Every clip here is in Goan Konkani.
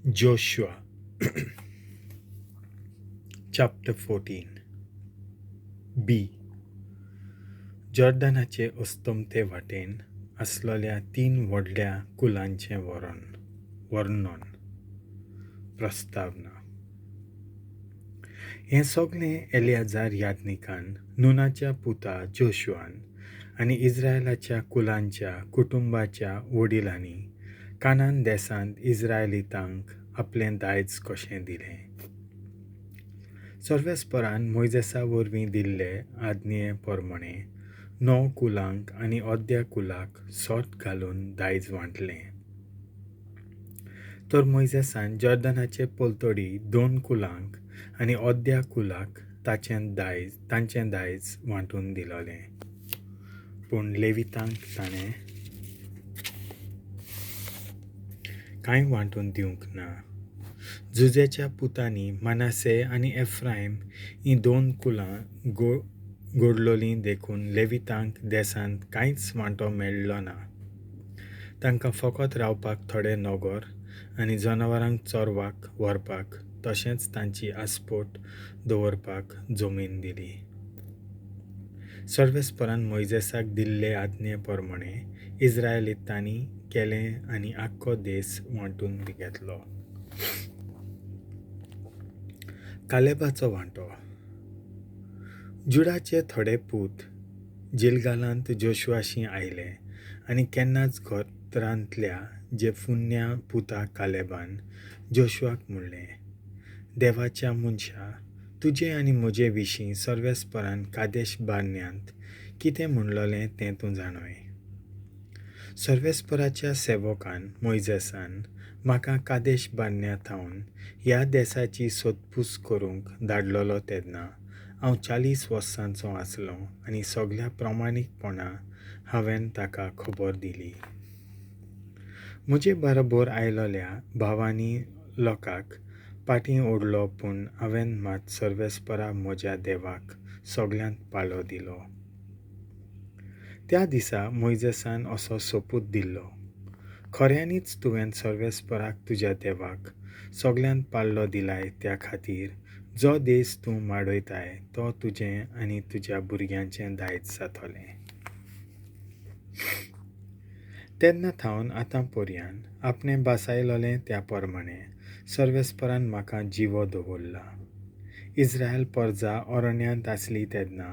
Joshua chapter 14 B जॉर्दनाचे अस्तमते वाटेन आसलोल्या तीन व्हडल्या कुलांचें वर्णन प्रस्तावना. हें सगळें एलियाजार याज्ञिकान नुनाच्या पुता जोशुआन आनी इस्रायलाच्या कुलांच्या कुटुंबाच्या वडिलांनी कानान देसांत इस्रायलितांक आपलें दायज कशें दिलें. सर्वेस्परान मोयजेसा वरवीं दिल्ले आज्ञे प्रमाणें 9 कुलांक आनी अर्द्या कुलाक सोट घालून दायज वांटलें. तर मोयजेसान जॉर्दनाचे पलतडी 2 कुलांक आनी अर्द्या कुलाक तांचें दायज वांटून दिलोलें. पूण लेवितांक ताणें कांय वांटून दिवंक ना. जुजेच्या पुतांनी मनासे आनी एफ्रायम हीं 2 कुलां गोडलोलीं देखून लेवितांक देसांत कांयच वांटो मेळ्ळो ना. तांकां फकत रावपाक थोडे नगर आनी जनावरांक चरवाक व्हरपाक तशेंच तांची आसपोट दवरपाक जमीन दिली. सर्वेस्परान मोयजेसाक दिल्ले आज्ञे प्रमाणें इस्रायलितांनी केलें आनी आख्खो देस वांटून घेतलो. कालेबाचो वांटो. जुडाचे थोडे पूत जिलगालांत जोशुआशी आयले आनी केन्नाच गोत्रांतल्या जेफुन्या पुता कालेबान जोशुआक म्हणलें, देवाच्या मनशा, तुजे आनी म्हजे विशीं सर्वेस्परान कादेश बारण्यांत कितें म्हणलोलें तें तूं जाणोय. सर्वेस्पराच्या सेवकान मोयजेसान म्हाका कादेश बारण्या थावन ह्या देसाची सोदपूस करूंक धाडलोलो तेन्ना हांव 40 वर्सांचो आसलो आनी सगळ्या प्रमाणीकपणा हांवें ताका खबर दिली. म्हजे बरोबर आयलोल्या भावांनी लोकांक पाटीं ओडलो, पूण हांवें मात सर्वेस्परा म्हज्या देवाक सगळ्यांत पाळो दिलो. त्या दिसा मोयजेसान असो सोपूत दिल्लो, खऱ्यांनीच तुवें सर्वेस्पराक तुज्या देवाक सगळ्यांत पाळो दिलाय, त्या खातीर जो देस तूं माडयताय तो तुजें आनी तुज्या भुरग्यांचें दायज जातलें. तेन्ना थावन आतां पर्यान आपणें बासायलोलें त्या प्रमाणें सर्वेस्परान म्हाका जिवो दवरला. इस्रायल परजा अरण्यांत आसली तेन्ना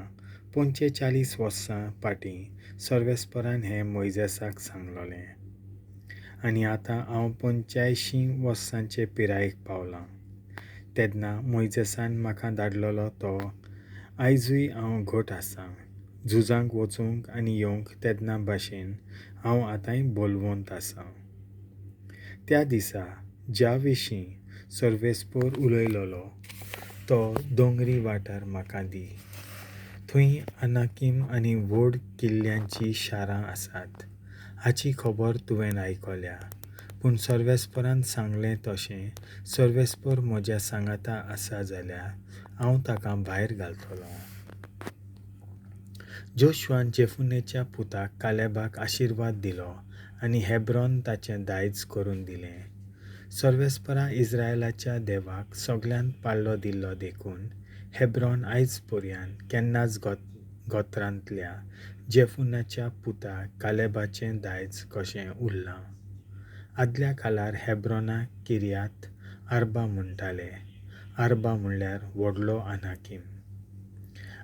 45 वर्सां फाटीं सर्वेस्परान हें मोयजेसाक सांगलोलें आनी आतां हांव 85 वर्सांचे पिरायेक पावलां. तेन्ना मोयजेसान म्हाका धाडलोलो तो आयजूय हांव घट आसां. झुजांक वचूंक आनी येवंक तेन्ना भाशेन हांव आतांय बलवंत आसां. त्या दिसा ज्या विशीं सर्वेस्पर उलयलोलो तो दोंगरी वाठार म्हाका दी. थंय अनाकीम आनी व्हड किल्ल्यांचीं शारां आसात हाची खबर तुवें आयकल्या, पूण सर्वेस्परान सांगलें तशें सर्वेस्पर म्हज्या सांगाता आसा जाल्यार हांव ताका भायर घालतलो. जोशुआन जेफुनेच्या पुताक कालेबाक आशिर्वाद दिलो आनी हेब्रॉन ताचें दायज करून दिलें. सर्वेस्परा इस्रायलाच्या देवाक सगळ्यांत पाळो दिल्लो देखून हेब्रॉन आयज पर्यान केन्नाच गोत्रांतल्या जेफुनाच्या पुता कालेबाचें दायज कशें उरलां. आदल्या काळार हेब्रॉनाक किर्यात आर्बा म्हणटाले. आर्बा म्हणल्यार व्हडलो अनाकीम.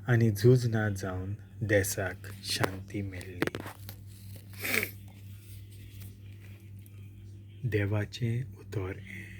आनी झूज ना जावन देसाक शांती मेळ्ळी. देवाचें उतर हें.